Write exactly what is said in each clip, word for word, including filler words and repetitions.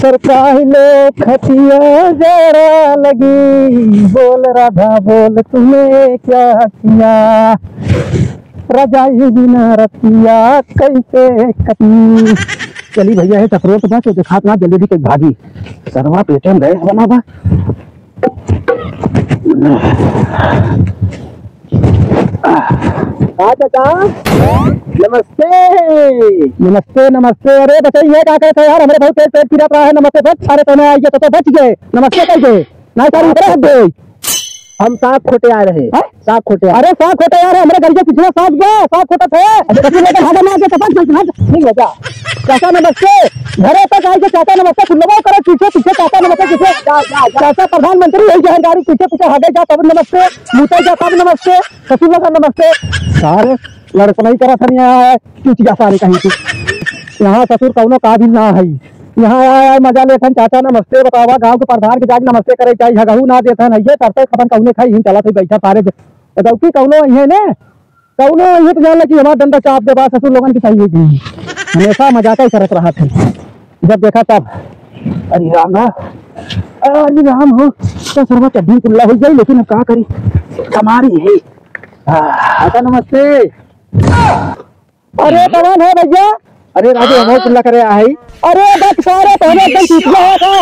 सरकाई लो खटिया जरा लगी, बोल राधा बोल तूने क्या किया, रजाई बिना रतिया कैसे कटी। चली भैया, ये टकरोट बा, तो देखात ना, जल्दी जल्दी कहीं भागी। सरवा पेटे में गए बना बा। हाँ चाचा, नमस्ते। नमस्ते, नमस्ते। अरे बचई, ये का करत है यार? हमरे बहुत तेज पेट पीरा रहा है। नमस्ते, बच, अरे तने आइए तो, तो बच गए। नमस्ते कह दे। नहीं सारी उतरे हट गए। हम साग खोटे आ रहे। हैं? साग खोटे आ रहे। अरे साग खोटे आ रहे, हमरे घर के पिछला साग बा, साग खोटा थे। अच्छा, ठीक है, तो हटा ना, आगे तो बच गए, हट। ठीक है, जा। चाचा नमस्ते। घरे तक आइए चाचा नमस्ते, कुल्लवा करे पीछे पीछे चाचा नमस्ते पीछे। जा, जा, जा। चाचा प्रधानमंत्री है, जहर गाड़ी पीछे पीछे हगे जा तब नमस्ते, मुते जा तब नमस्ते, ससुर का नमस्ते। सारे लड़कनई करत हन यहाँ है, चूतिया सारे कहीं के। यहाँ ससुर कौनो काबिल ना है। यहाँ आए, आए मजा लेथन, चाचा नमस्ते बतावा, गाँव के प्रधान के जाके नमस्ते करे चाहिए, हगहू ना देथन, है ये तरते खपन कौने खाई, हिन चलत है बैठा सारे। बताओ कि कौनो है ने? कौनो ये तो जान ला कि हमार डंडा चाप देबा, ससुर लोगन के चाहिए कि हमेशा मजाक ही करत रहत है, जब देखा तब। अरे राम राम, अरे राम हो, तो सरवा चड्ढी कुल्ला हो जाई, लेकिन अब का करी, कमारी है। हाँ, नमस्ते। अरे कौन है भैया? अरे राजू, हम कुल्ला करे आई। अरे बक सारे, तो हमें एकदम पीछे है का?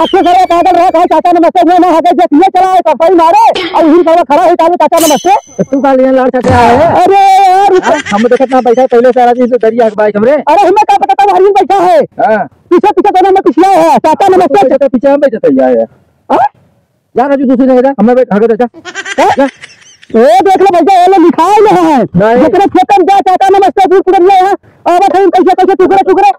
अच्छे सारे पैदल रहा, कहा चाचा नमस्ते, वो ना हगे, जब ये चला है, तो सही मारे, और यही सारा खड़ा है, कहा चाचा नमस्ते। तो तू का लिए लाड़ चाचा आए है? अरे यार, हाँ, हम देखत ना बैठा है, पहले से राजू, इसे दरिया के बाइक हमरे। अरे हमें का पता था, हरिन बैठा है। हाँ। पीछे पीछे दोनों में पिछला है, चाचा नमस्ते। पीछे, पीछे हम बैठे थे, आए हैं। हाँ? जा राजू, दूसरी जगह जा, हमें बैठ, हगे जा। हैं? जा। ए, देख लो भैया, ये लो लिखाई नहीं है। नहीं। जेकरे खेतन जा, चाचा नमस्ते, दूर पुरनिया है। अब हम कैसे, कैसे टुकड़े, टुकड़े?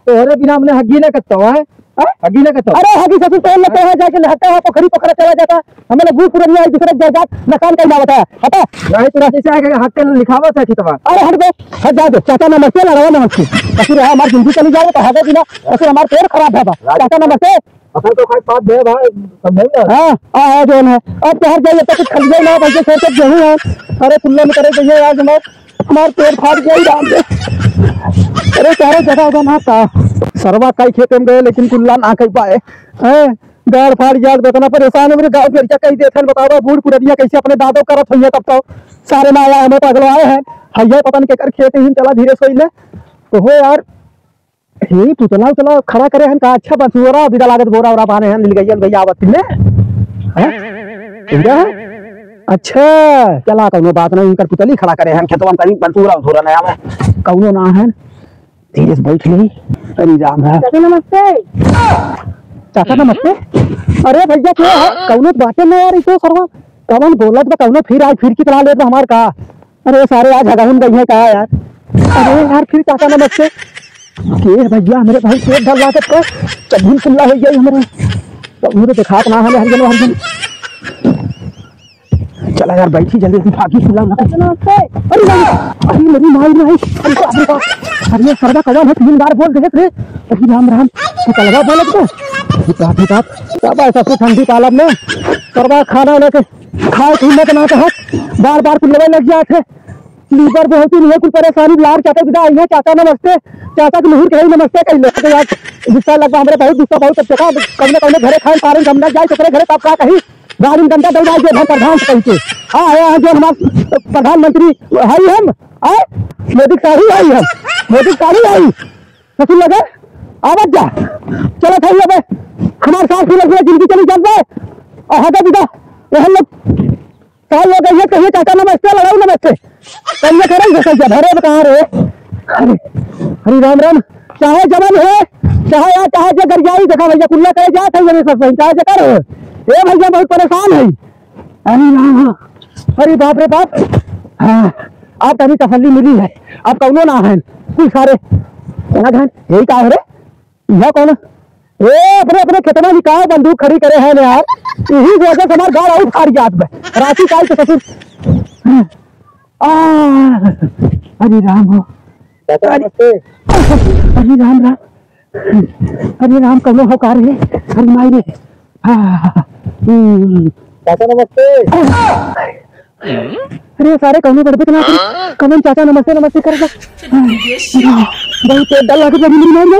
तोहरे बिना हमने हग्गी ना करता हुआ है। हैं? हग्गी ना करता। अरे, हग्गी ससुर तोड़ लेते हैं, जाके नहाते हैं, पोखरी पोखरा चला जाता। हमें लोग बूढ़ पुरनिया एक दूसरे के जायदाद, मकान का ही ना बताया। हटा। नहीं, तोरा जैसे आके हक के लिखावा था खेतवा। अरे, हट बे, हट जा दे। चाचा नमस्ते, लड़वा नमस्ते। ससुर है, हमारी जिंदगी चली जाए तो हगे बिना, ससुर हमारा पेट खराब है बा। चाचा नमस्ते। असल तो खाई पाप दे भाई, समझे ना? हाँ, हाँ, हाँ, जौन है। अब तो हर जाइए, तो कुछ खरीदे ना, बल्कि खेत गेहूं है। अरे, कुल्ला में करे जाइए यार, जमाओ। हमार पेट फाट गया ही राम रे। अरे, चारों जगह उधर ना था। सरवा कई खेते में गए, लेकिन कुल्ला ना कई पाए। हैं? गाड़ फाड़ गया, तो इतना परेशान है, मेरे गाँव के लड़का कई देते हैं, बताओ, बूढ़ पुरनिया कैसे अपने दादो करत होइए, तब तो सारे ना आया, हमें तो अगलो आए हैं। हैया पता नहीं केकर खेत ही चला धीरे सोई ले। तो हो यार, हे, पुतला उतला खड़ा करे हन का? अच्छा, बंसुअरा बिदा लागत बोरा ओरा बाने हन, नीलगैया भैया आवत ने। हैं? इनका है? अच्छा, चला, कौनो बात नहीं, इनकर पुतली खड़ा करे हन, खेतवा में कहीं बंसुअरा उतुअरा नया में। कौनो ना है, धीरे से बैठ ले। अरे राम राम। चाचा नमस्ते। चाचा नमस्ते। अरे भैया, क्या है? कौनो बातें ना यार, इसे सरवा। कौन बोलत बा, कौनो फिर आज फिर की चला लेत बा हमार का? अरे सारे आज हगहुन गई है का यार? अरे यार फिर चाचा नमस्ते। के भैया हमरे भाई पेट धर लागत का चढ़िन कुल्ला हो गई हमरे। तो मुझे दिखात ना हमें हरिजन हरिजन। चला यार बैठी जल्दी से भागी कुल्ला ना। नमस्ते। अरे भाई, अरे मेरी माई रे, अरे बाप रे बाप। अरे ये सरवा कौन है तीन बार बोल दे रे। अरे राम राम। तू कलवा बोलत को? अरे बाप रे बाप। क्या बात है ठंडी पालब में? सरवा खाना ना के खाए की हिम्मत ना चाहत, बार बार कुल्लवे लग जात है। लीवर बहुत ही नहीं है, कुल परेशानी लार चाचा बिदा आई है। चाचा नमस्ते, चाचा के मुहूर्त है नमस्ते कह ले। तो यार गुस्सा लगवा हमरे बहुत गुस्सा बहुत, अब देखा कौन कौन घरे खान पारन हम ना जाए तोकरे घरे, तब का कही गाड़ी में डंडा दौड़ा दे हम प्रधान से कह के। हाँ, आया है जो हमार प्रधानमंत्री है ही हम, आए मोदी के साड़ी है ही हम, मोदी के साड़ी है ही। ससुर लगे आवत जा, चलत है अबे हमार सास भी लगे जिंदगी चली जात बे। और हटा बिदा वह लोग साल हो गई है, कहिए चाचा नमस्ते, लड़ाऊ नमस्ते। कहिए करे ही घुसल जा, अरे कहाँ रे? अरे, अरे राम राम, चाहे जवान है, चाहे या, चाहे जे गरियाई, देखा भैया, कुल्ला करे जात है, ये सब सही, चाहे जे कर हो। ए भैया, बहुत परेशान है। अरे राम, अरे बाप रे बाप। हाँ, अब तनी तसल्ली मिली है, अब कौनो ना है, कुल सारे, कौन है? यही का है रे? यह कौन? ए, अपने, अपने खेतवा में का बंदूक खड़ी करे हैं यार? यही वजह से हमार गाड़ आउट फाड़ जात बे। राती काल के ससुर। आ, अरे राम हो। चाचा अरे, नमस्ते। अरे राम राम। अरे राम, कौनो हो का रे? अरे माई रे। हाँ, हम्म। चाचा नमस्ते। अरे सारे कौनो गड़बड़ ना करी। कौन चाचा नमस्ते नमस्ते करेगा? बहुत तेज डर लगे मेरी, मेरी माई रे।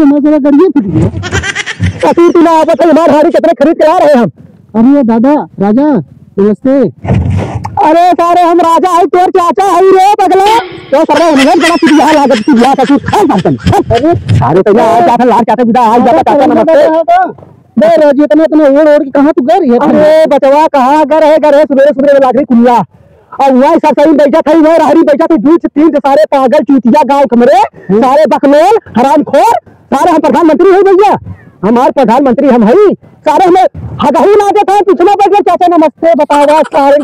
तू हमारे सारा गड़िया फूट गया। ससुर तू ना आवत है, हमार हाड़ी कितने खरीद के ला रहे हम। अरे दादा, राजा, नमस्ते। अरे सारे हम राजा है, तोर चाचा है रे पगला। तो सारे हम लोग बड़ा सीधा लागत, सीधा ससुर। अरे सारे तो यार, चाचा लाल चाचा सीधा, आज दादा चाचा नमस्ते। बे राजू, इतना, इतना ओढ़, ओढ़ के कहाँ तू गए रही है? अरे बचवा, कहाँ गए रहे, गए रहे, सुबेरे, सुबेरे लाग रही कुल्ला। और वहाँ सब सही बैठा था, वहाँ रहरी बैठा था, दू से तीन से सारे पागल चूतिया गाँव के मरे, हम्म। सारे बकलोल, हरामखोर, सारे हम प्रधानमंत्री है भैया, हमारे प्रधानमंत्री हम है, सारे हमें हगहू ना देता है, पीछे ना बैठ गए, चाचा नमस्ते, बतावा सारे,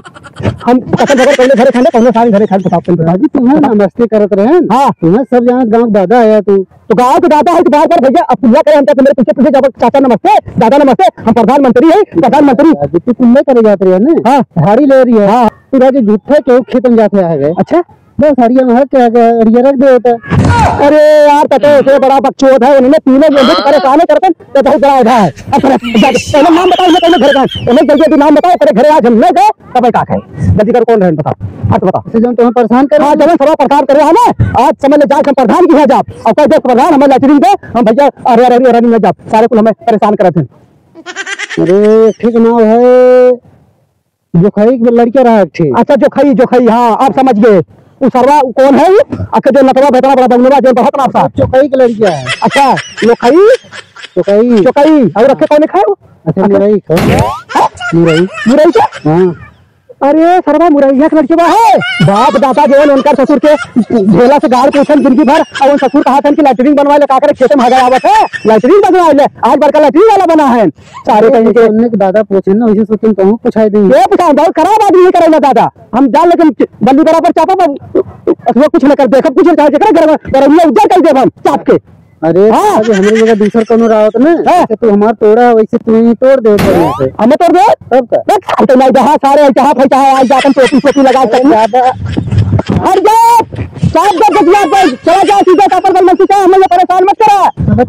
हम कतल बगल कौन घरे खाने, कौन सारे घरे खाने, बताओ, तुम बताओ। राजू, तुम्हें नमस्ते करत रहे हैं। हाँ। तुम्हें सब जानत गाँव के दादा है तू। तो गाँव के दादा है तो बार बार भैया, अब पूजा करे हमका तो मेरे पीछे पीछे जब चाचा नमस्ते, दादा नमस्ते, हम प्रधानमंत्री है, प्रधानमंत्री। अभी तू कुल्ले करे जात रहे है ना? हाँ। झाड़ी ले रही है। हाँ। तू राजू झूठे के खेत में जाते आ गए। अच्छा। बस हरिया में है क्या, क्या हरिया रख दे होता। अरे यार, तते से बड़ा बकचोद है, उन्होंने तीनों लोग परेशान करते, तो बहुत बड़ा उठा है। अच्छा, जाके, पहले नाम बताओ, पहले घर का, पहले जल्दी जल्दी नाम बताओ, पहले घर आज हम नहीं गए, तब का है? जल्दी कर, कौन रहे बताओ, फट बताओ। से जौन तुम्हें परेशान कर हाँ, जौन सभा परेशान करे है ना, आज समझ ले जाके हम प्रधान की है जाब। अब कह दे प्रधान हमें लैट्रिन दे, हम भैया अरे अरे अरे अरे में जाब, सारे कुल हमें परेशान करत हैं। अरे ठीक नाव है, जोखई के लड़का रहा एक ठे। अच्छा जोखई, जोखई, हाँ अब समझ गए। उ सरवा उ कौन है उ? अके जो नटवा बेटवा बड़ा बंगलवा जो बहुत नाम साहब। जोखई के लड़का है। अच्छा, जोखई? जोखई। जोखई, और रखे कौन खाए वो? अच्छा, मुरई खाओ। हाँ? मुरई। मुरई क्या? हाँ। अरे सरवा मुरैया के लड़के बा है। बाप दादा जो है उनकर ससुर के झोला से गाड़ पूछन जिंदगी भर, और उन ससुर कहा था कि लैट्रिन बनवाए ले, का करे खेते में हगा आवत है, लैट्रिन बनवाए ले, आज बड़का लैट्रिन वाला बना है। सारे कहीं के। उनने के दादा पूछे ना, वैसे सोचन तो हम पूछाई देंगे। ये पूछा, बहुत खराब आदमी है करेला दादा। हम जान लेकिन बल्ली बराबर चापा पर, अथवा कुछ न कर दे, कुछ न चाहे, जेकरा घर में, घर में उज्जर कर देब हम, चाप के। अरे, हाँ। अरे, हमरे जगह दूसर कौनो रहा होत ना, हाँ। जैसे तू हमार तोड़ा, वैसे तू ही तोड़ दे बढ़िया से। हमें तोड़ दे? तब का? बस, हम तो नहीं जहाँ सारे, जहाँ भाई, जहाँ आज जाकर टोपी, टोपी लगा अरे, सकते हैं। दादा। हट जा, साफ कर दे, चला जा, सीधा कापर बल मत खींचा, हमें ये परेशान मत करा।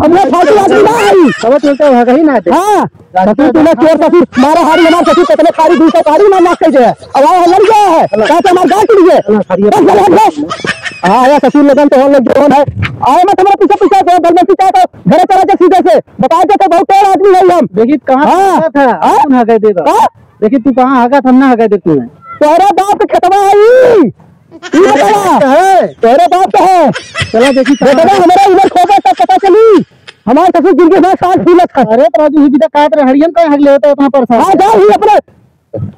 हम लोग फालतू आदमी ना है। तब तो उल्टा भागा ही ना थे। हाँ। ससुर तूने चोर ससुर, मारा हारी हमार ससुर, कितने खारी दूर से खारी मार नाक कह दे। अब आया है, लड़ गया है। कहाँ से हमार गांठ टूट गए? चलो, सरिया बस, बस, बस। हाँ, आया ससुर लगन तो हम लोग जो है। आए मत हमारे पीछे, पीछे तो बदमाशी चाहे तो घरे चला जा सीधे से। बता दे तो बहुत टेढ़ आदमी है हम। देखी कहाँ हाँ। हगा था, हाँ? कौन हगा दे दो? हाँ? देखी तू कहाँ हगा था, हम ना हगा दे तुम्हें। तोरे बाप के खेतवा है ई। ई बतावा। है। तोरे बाप के है। चला देखी कहाँ बेटा, हगा। हमारा उम्र खो गया तब पता चली। हमार ससुर जिनके साथ साथ फूलत है। अरे तो राजू, ही बिदा काट रहे, हरियन का हग लेता है इतना परेशान। हाँ, जा ही अपने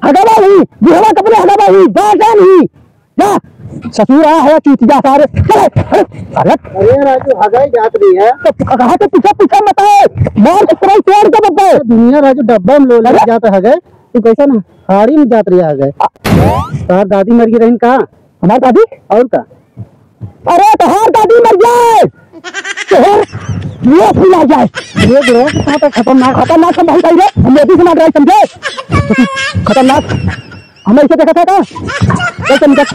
हगावा ही, बुढ़वा के अपने हगावा ही, जा, जा नहीं। जा, ससुर आ है, चूतिया सारे। चले, अरे, अरे। अरे राजू, हगाई जात नहीं है। तो कहाँ से पीछे, पीछे मत आए। मार के पूरा तोड़ के बताए। दुनिया राजू, डब्बा में लो ले अरे। जाता हगाई। तू कैसा ना, हाड़ी में जात रही हगाई। तार दादी मर गई रही का? हमार दादी? और का? अरे, तोहार दादी मर जाए, तोहर मुंह फुला जाए। ये गिरोह के साथ खतरनाक, खतरनाक हम बहुत आई रे, हम मोदी से मार रहे, समझे? खतरनाक, हम ऐसे देखा था का? चल, चल, निकल।